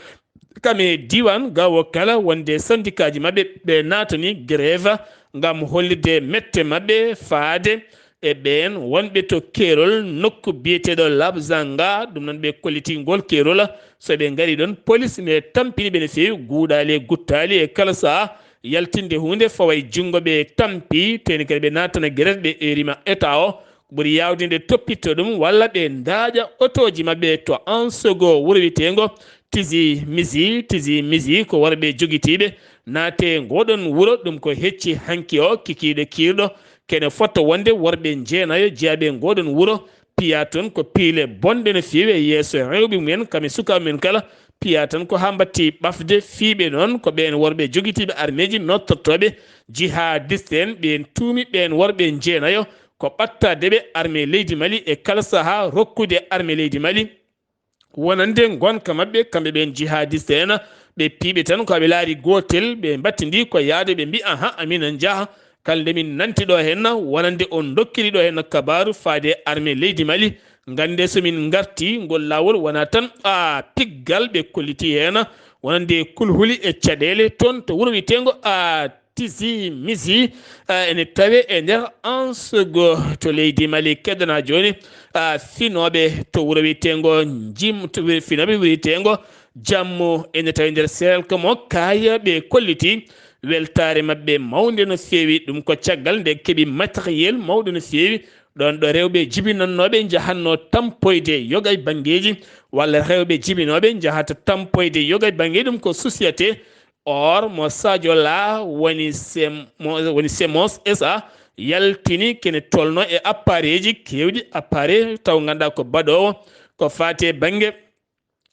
Kam e diiwaan Gaawo kala wonde sandikaaji maɓɓe ɓe naatani grève ngam hollirde mette maɓɓe faade e ɓeen wonɓe to keerol nokku biyeteeɗo Labzanga. Ɗum noon ɓe kolliti ngol keerol. So ɓe ngari ɗoon, polis ne tampini ɓe no feewi, guuɗaali e guttaali e kala sahaa yaltinde huunde faway junngo ɓe tampi, teni kadi ɓe naatana grève ɓe erima état o. Ɓuri yaawde nde toppitto ɗum walla ɓe ndaaƴa otooji maɓɓe to Ansogo wuro wiyeteengo Tizi Mizi, Tizi Mizi ko worɓe jogitiiɓe naate ngoɗon wuro. Ɗum ko hecci hanki o kikiiɗo kiirɗo kene fotto wonde worɓe jeenayo jeyaaɓe ngoɗon wuro piya toon ko piile bonɗe no feewi e yeeso rewɓe mumen kam e sukaaɓe mumen kala. Piya tan ko haa mbatti ɓafde fiiɓe noon ko ɓeen worɓe jogitiiɓe armeeji nottortooɓe jihadiste en ɓeen tuumi ɓeen worɓe jeenayo ko ɓattaade ɓe armée leydi Mali e kala sahaa rokkude armée leydi Mali wonande ngonka maɓɓe kamɓe ɓeen jihadiste en. Ɓe piiɓe tan ko aɓe laari gootel ɓe mbattindi ko yahde ɓe mbi aha amin njaha kala nde min nanti ɗo henna wonande on dokkiri ɗo henna kabaaru faade armée leydi Mali. Ngannde so min ngarti ngol laawol wona tan a piggal ɓe kolliti heen wonande kulhuli e caɗeele toon to wuro wiyeteengo a Tizi Mizi, eh, ene tawe e nder Ansogo to leydi Mali. Keddana jooni, ah, finooɓe to wuro wiyeteengo Jim, to wi-, finooɓe wuro wiyeteengo Jammo ene tawi nder selka mo kaaya ɓe kolliti weltaare maɓɓe mawnde no feewi. Ɗum ko caggal nde keɓi matériel mawɗo no feewi, ɗon ɗo rewɓe jibinannooɓe njahatnoo tampoyde yoga e banngeeji, walla rewɓe jibinooɓe njahata tampoyde yoga e banngeeji. Ɗum ko société or mo Sadio La woni sem-, mo-, woni Semos S A yaltini kene tolno e appareil ji keewɗi, appareil taw ngannduɗaa ko baɗoowo ko faati e bannge,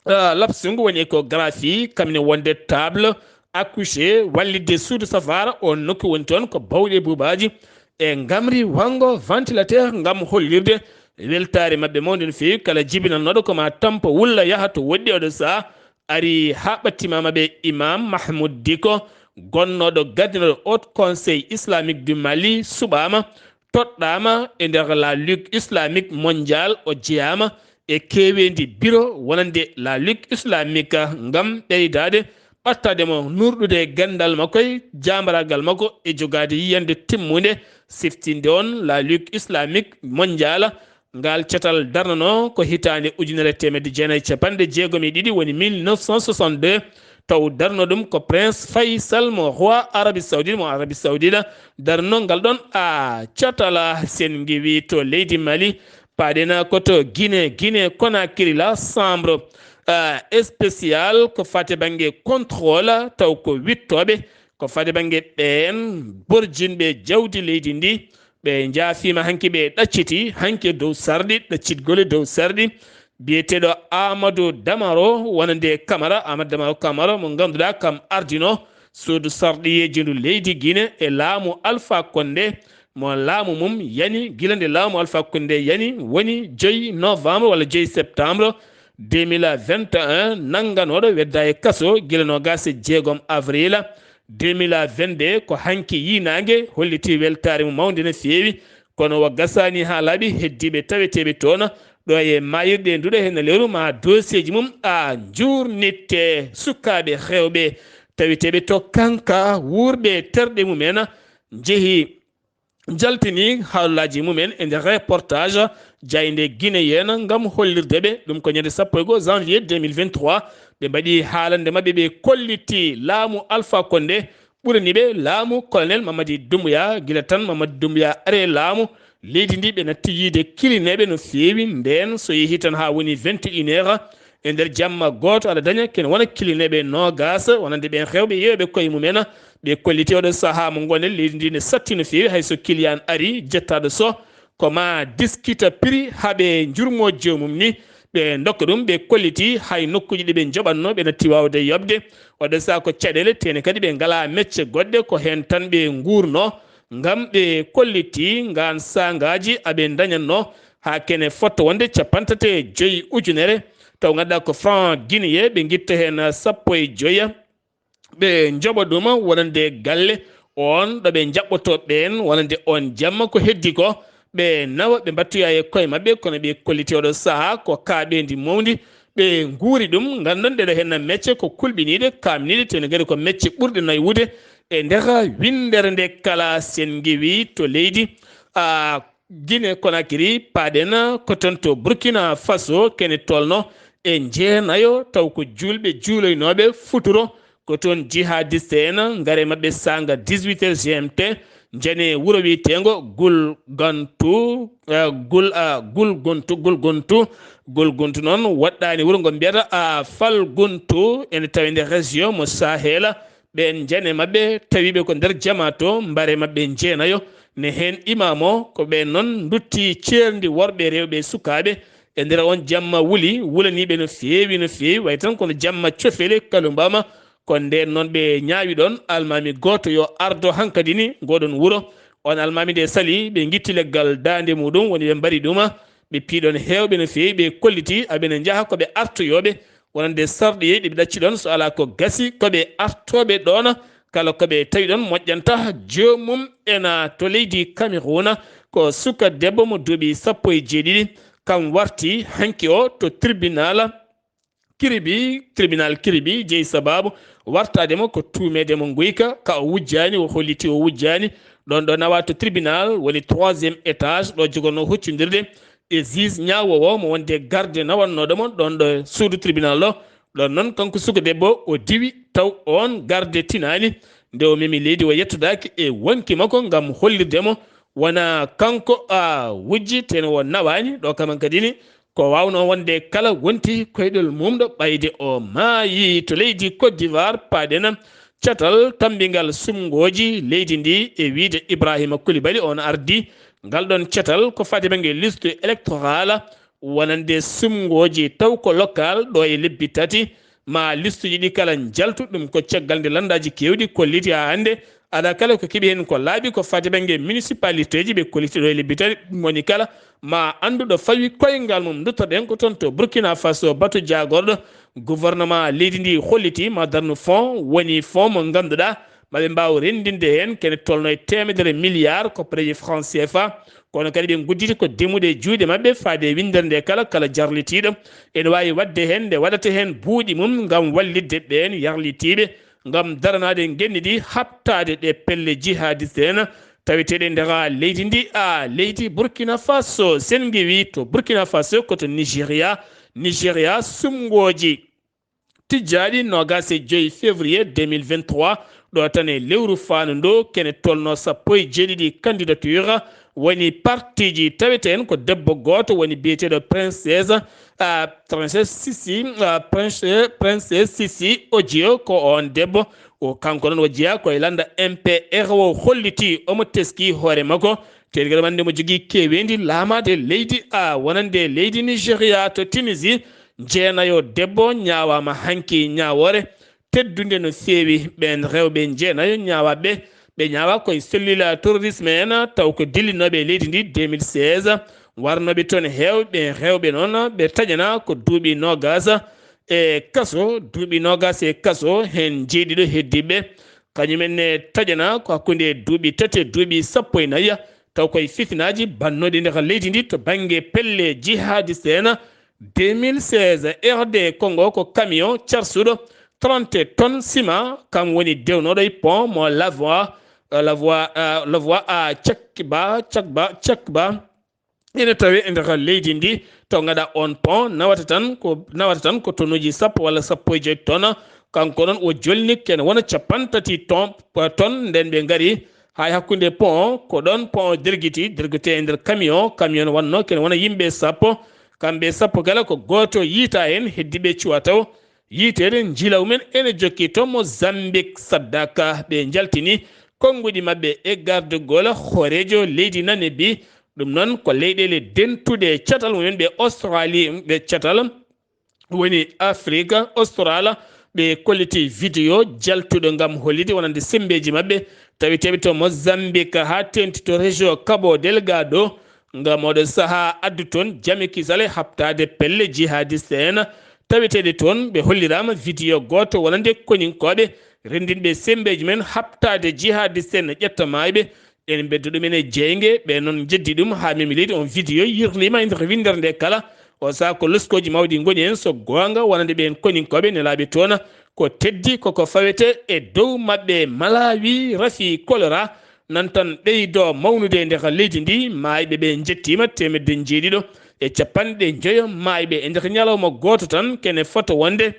ah, lapsungu, woni échographie, kam ne wonde table accouché, wallitde suudu safaara. On nokku woni toon ko bawɗe buubaaji e ngamri wanngo ventilateur ngam hollirde weltaare maɓɓe mawnde no feewi. Kala jibinannooɗo ko ma tampo wulla yaha to woɗɗi oɗo saha. Ari haa ɓattimaama ɓe Imam Mahmoud Diko, gonnooɗo gardinooɗo Haut Conseil Islamique du Mali, suɓaama, toɗɗaama e nder La Ligue Islamique Mondiale, o jeyaama e keeweendi biro wonande La Ligue Islamique ngam ɓeydaade ɓattaade mo nurɗude ganndal makko e jaambaraagal makko e jogaade yiyannde timmunde siftinde on La Ligue Islamique Mondiale. Ngal catal darnano ko hitaande ujunere teemedde jeenayi e capanɗe jeegom e ɗiɗi, woni mille neuf cent soixante-deux, taw darno ɗum ko Prince Faisal mo roi Arabie Saoudite, mo Arabie Saoudite darno ngal ɗon. A catala sen ngiwi to leydi Mali, paɗena ko to Guinée, Guinée Conakry, la chambre, ah, spéciale ko fate bannge contrôle, taw ko wittooɓe ko fate bannge ɓeen borjinɓe jawdi leydi ndi. Ɓe njaafiima hanki, ɓe ɗacciti hanki e dow sarɗi, ɗaccitgol e dow sarɗi. Biyeteeɗo Amadou Damaro wonande Kamara, Amadou Damaro Kamara mo ngannduɗaa kam ardino suudu sarɗiyeeji ndu leydi Guinée e laamu Alpha Condé, mo laamu mum yani gila nde laamu Alpha Condé yani, woni joyi novembre walla joyi septembre deux mille vingt et un, nannganooɗo wedda e kaso gila noogaas e jeegom avril deux mille vingt-deux. Ko hanki yii naange, holliti weltaare mum mawnde no feewi, kono o gasaani haa laaɓi. Heddiiɓe taweteeɓe toon ɗo e maayirɗe nduɗo heen lewru ma doseeji mum a njuurnitte. Sukaaɓe rewɓe taweteeɓe to Kanka, wuurɓe terɗe mumen, njehi njaltini haalaaji mumen e nder reportage jaaynde Guinéen ngam hollirde ɓe. Ɗum ko ñande sappo e go'o janvier deux mille vingt-trois. Ɓe mbaɗi haalande maɓɓe, ɓe kolliti laamu Alpha Condé ɓurani ɓe laamu Colonel Mamadi Doumbouya. Gila tan Mamadi Doumbouya ari e laamu leydi ndi, ɓe natti yiide kilineeɓe no feewi. Ndeen so yehi tan haa woni vingt et une heures, e nder jamma gooto aɗa daña kene wona kilineeɓe noogaas, wonande ɓeen rewɓe yeeyooɓe koye mumen. Ɓe kolliti oɗo sahaa mo ngonen leydi ndi ne satti no feewi, hay so kiliyan ari jettaaɗo so ko ma diskita prix haa ɓe njurmoo joomum ni, ɓe ndokka ɗum. Ɓe kolliti hay nokkuuji ɗi ɓe njoɓatnoo, ɓe natti waawde yoɓde. Oɗo sahaa ko caɗeele, tene kadi ɓe ngalaa mecce goɗɗe, ko heen tan ɓe nguurnoo. Ngam ɓe kolliti ngaan saangaaji aɓe ndañatnoo haa kene fotta wonde cappanɗe tati e joyi ujunere, taw ngannduɗaa ko franc guinéen, ɓe ngitta heen sappo e joya. Ɓe njoɓa ɗum wonande galle on ɗo ɓe njaɓɓotoo ɓeen, wonande on jamma ko heddi ko, ɓe nawa, ɓe mbattoya e koye maɓɓe, kono ɓe kolliti oɗo sahaa ko kaaɓeendi mawndi. Ɓe nguuri ɗum, nganndan ɗeɗo heen mecce ko kulɓiniiɗe, kaamniiɗe, tene kadi ko mecce ɓurɗe naywude e nder winndere nde kala sen ngiwi to leydi, a, Guinée Conakry, paaɗen ko toon to Burkina Faso, kene tolno e njeenayo, taw ko juulɓe juuloynooɓe futuro, ko toon jihadiste en ngare maɓɓe saanga dix-huit heures G M T, njane wuro wiyeteengo Gulgantu, eh, Gul, ah, Gulguntu, Gulguntu, Gulguntu noon woɗɗaani wuro ngo mbiyata, ah, Falguntu, ene tawi nder région mo Sahel. Ɓeen njane maɓɓe tawiiɓe ko nder jama to, mbare maɓɓe njeenayo, ne heen imam o. Ko ɓeen noon ndutti ceerndi worɓe, rewɓe, sukaaɓe e nder on jamma wuli, wulaniiɓe no feewi, no feewi, wayi tan kono jamma cofele kalumbama. Ko ndeen noon ɓe ñaawi ɗoon almaami gooto yo ardo hankadi ni ngoɗon wuro. On almaami nde sali, ɓe ngitti leggal daande muɗum, woni ɓe mbari ɗuma, ɓe piiɗon heewɓe no feewi, ɓe kolliti aɓe ne njaha ko ɓe artoyooɓe, wonande sarɗiyeeji ɗi ɓe ɗacci ɗoon, so alaa ko gasi, ko ɓe artooɓe ɗoon, kala ko ɓe tawi ɗoon moƴƴanta joomum. Ena to leydi Cameroun, ko suka debbo mo duuɓi sappo e jeeɗiɗi, kam warti hanki o to tribunal Kiribi, tribunal Kiribi, jeyi sababu wartaade mo ko tuumeede mo nguyka, ka o wujjaani, o holliti o wujjaani. Ɗoon ɗo nawa to tribunal, woni troisième étage, ɗo jogorno huccondirde e juge ñaawoowo mo wonde garde nawannooɗo mo ɗoon ɗo suudu tribunal ɗo, Ɗon noon, kanko suka debbo o diwi, taw oon garde tinaani. Nde o memi leydi, o yettodaaki e wonki makko ngam hollirde mo wona kanko a wujji, teno o nawaani. Ɗo kaman kadi ni, ko waawnoo wonde kala wonti koyɗol mum ɗo ɓayde o maayi. To leydi Côte d'Ivoire, paaɗen catal tammbingal sumngooji leydi ndi e wiyde Ibrahima Koulibaly, on ardii ngal ɗon catal ko faati bannge liste électorale wonande sumngooji, taw ko local ɗo e lebbi tati, ma listuji ɗi kala njaltu. Ɗum ko caggal nde lanndaaji keewɗi kolliti haa hannde. Alaa kala ko keɓi heen ko laaɓi ko faati bannge municipalitéji, ɓe kolliti ɗo e lebbi tati. Ɗum woni kala ma anndu ɗo fawi koyngal mum. Duttoɗen ko toon to Burkina Faso, batu jaagorɗo gouvernement leydi ndi holliti ma darnu fonds, woni fonds mo ngannduɗaa ma ɓe mbaaw renndinde heen kene tolno e teemedere milliard koppareeji franc C F A. Kono kadi ɓe ngudditi ko demude e juuɗe maɓɓe faade e winndere nde kala, kala jarlitiiɗo ene waawi waɗde heen nde waɗata heen buuɗi mum ngam wallitde ɓeen yarlitiiɓe, ngam daranaade ngenndi ndi, haɓtaade ɗe pelle jihadiste en taweteeɗe nder leydi ndi, a leydi Burkina Faso. Sen ngewi to Burkina Faso, ko to Nigeria. Nigeria, sumngooji tijjaaɗi noogaas e joy février deux mille vingt-trois, ɗo tan e lewru faandu ndu, kene tolno sappo e jeeɗiɗi candidature, woni partiji tawete en ko debbo gooto woni biyeteeɗo Princesse, ah, Princesse Sisi, ah, Prince-, Princesse Sisi Ojo, ko on debbo. O kanko noon o jeyaa ko e lannda M P R, o holliti omo teski hoore makko. Teddugal wonde mo jogii keeweendi laamaade leydi, a wonande leydi Nigeria. To Tunisie, jeenayo debbo ñaawaama hanki ñaawoore teddunde no feewi. Ɓeen rewɓe njeenayo ñaawaaɓe, ɓe ñaawaa koye sellila terrorisme en, taw ko dillinooɓe e leydi ndi deux mille seize, warnooɓe toon heewɓe. Rewɓe noon ɓe taƴanaa ko duuɓi noogaas e kaso, duuɓi noogaas e kaso, heen jeeɗiɗo heddiiɓe, kañum en ne taƴanaa ko hakkunde duuɓi tati e duuɓi sappo e nayi, taw koye fitinaaji bannooɗi nder leydi ndi to bannge pelle jihadiste en. Deux mille seize, R D Congo, ko camion carsuɗo trente tonnes ciment, kam woni dewnooɗo e pont mo Lavoie, eh, Lavoie, eh, Lavoie à Tchakba, Tchakba, Tchakba. Ene tawe e nder leydi ndi, to ngaɗa on pont nawata tan ko, nawata tan ko tonnuji sappo walla sappo e joy tonnes. Kanko noon o jolni kene wona cappanɗe tati ton, tonnes. Nden ɓe ngari haa e hakkunde pont, ko ɗon pont o dergiti, dergete e nder camion, camion wonno kene wona yimɓe sappo. Kamɓe sappo kala ko gooto yiita heen, heddiiɓe cuwa taw yiiteede. Njilawol men ene jokki to Mozambique, Sadaka. Ɓe njaltini konnguɗi maɓɓe e gardagol hooreejo leydi Namibie. Ɗum noon ko leyɗeele dentuɗe catal mumen, ɓe Australie, ɓe catal woni Afrique Austral, ɓe kolliti vidéo jaltuɗo ngam hollitde wonande semmbeeji maɓɓe taweteeɓe to Mozambique haa teeŋti to région Cabo Delgado. Ngam oɗo sahaa addu toon jame kisal e haɓtaade pelle jihadiste en taweteeɗe toon. Ɓe holliraama vidéo gooto wonande koninkooɓe renndinɓe semmbeeji men haɓtaade jihadiste en, ƴetta maayɓe. En mbedda ɗum en e jeynge, ɓe noon njeddi ɗum haa memi leydi. On vidéo yirliima e nder winndere nde kala. O sahaa ko loskooji mawɗi ngoni heen, so goonga, wonande ɓeen koninkooɓe nelaaɓe toon. Ko teddi koko fawete e dow maɓɓe, Malawi rafi choléra nan tan ɓeydoo mawnude e nder leydi ndi. Maayɓe ɓe njettiima teemedde njeeɗiɗo e cappanɗe njoyo maayɓe e nder ñalawma gooto tan, kene fota wonde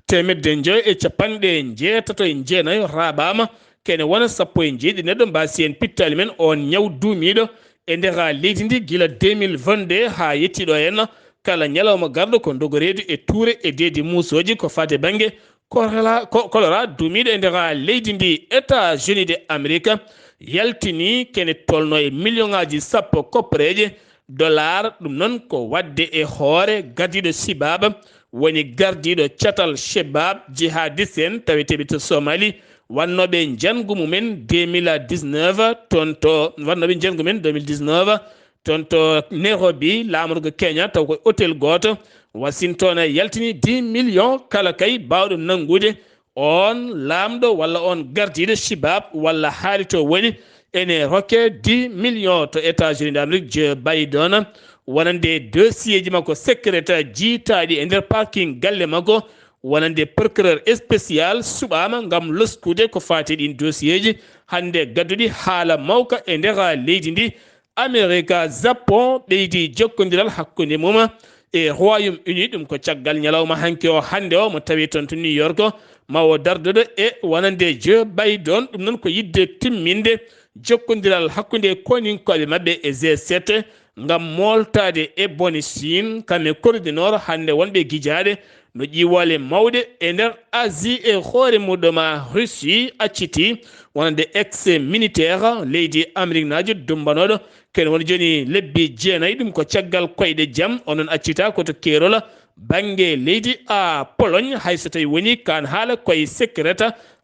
teemedde njoyo e cappanɗe njeetato e jeenayo raaɓaama, kene wona sappo e njeeɗiɗi neɗɗo mbaasi heen pittaali men oon ñaw duumiiɗo e nder leydi ndi gila deux mille vingt-deux haa yettii ɗo henna. Kala ñalawma garɗo ko ndogoreedu e tuure e deedi muusooji ko faati bannge choléra, ko-, choléra duumiiɗo e nder leydi ndi. États-Unis de Amérique yaltini kene tolno e million ŋaaji sappo koppareeje dollar. Ɗum noon ko waɗde e hoore gardiiɗo Shabab, woni gardiiɗo catal Shabab jihadiste en taweteeɓe to Somali, wannooɓe njanngu mumen deux mille dix-neuf, toon to, wannooɓe njanngu men deux mille dix-neuf, toon to Nairobi, laamorgo Kenya, taw ko hôtel gooto. Washington yaltini dix millions kala kay baawɗo nanngude on laamɗo walla on gardiiɗo Shabab walla haali to woni, ene rokke dix millions to États-Unis d'Amérique. Joe Biden, wonande dossier ji makko secret jiitaaɗi e nder parking galle makko, wonande procureur spécial suɓaama ngam loskude ko faati ɗin dossier ji hannde gadduɗi haala mawka e nder leydi ndi. Amerika, Japon ɓeydi jokkondiral hakkunde mum e Royaume Uni. Ɗum ko caggal ñalawma hanki o, hannde o, mo tawi toon to New York, ma o dardodo e wonande Joe Biden. Ɗum noon ko yidde timminde jokkondiral hakkunde koninkooɓe maɓɓe e G sept ngam mooltaade e bone Siin, kam e Corée du Nord, hannde wonɓe gijaade no ƴiiwoole mawɗe e nder Asie e hoore muɗum. Russie acciti wonande ex militaire leydi Amérique naajo dumbanooɗo, ken woni jooni lebbi jeenayi. Ɗum ko caggal koyɗe jam. O noon accita ko to keerol bannge leydi a Pologne, hay so tawi woni kaan haala koye secret,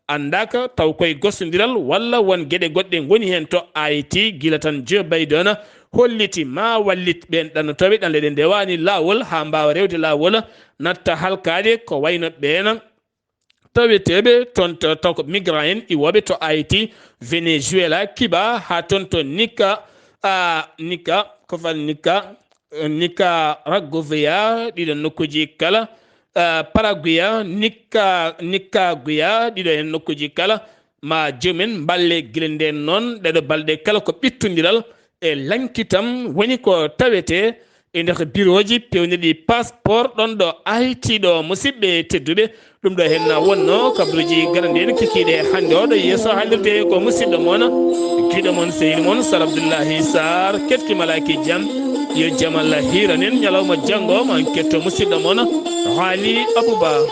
anndaaka taw koye gostondiral walla won geɗe goɗɗe ngoni heen to Haïti. Gila tan Joe Biden holliti ma wallit ɓeen ɗannotooɓe ɗanle ɗe ndewaani laawol haa mbaawa rewde laawol, natta halkaade ko wayno ɓeen taweteeɓe toon to, taw ko migrant en iwooɓe to Haïti, Venezuela, Cuba, haa toon to Nica, a, Nica, ko fal Nica, eh, Nicaragua, ɗiɗo nokkuuji kala, eh, Paraguay, Nica-, Nicaragua, ɗiɗo heen nokkuuji kala, ma jomen mballe gila ndeen noon, ɗeɗo balɗe kala ko ɓittondiral e lankitam woni ko tawetee e nder birooji peewniɗi passeport ɗon ɗo Haïti ɗo, musidɓe tedduɓe. Ɗum ɗo heen na wonno kabaruuji garanɗi en kikiiɗe hannde oɗo yeeso haalirde ko musidɗo mon, giɗo mon, sehil mon, Sar Abdullahi Sar, keɗki malaaki jam. Yo jam Allah hiiran en ñalawma janngo, ma en ketto musidɗo mon, Haali Abuba.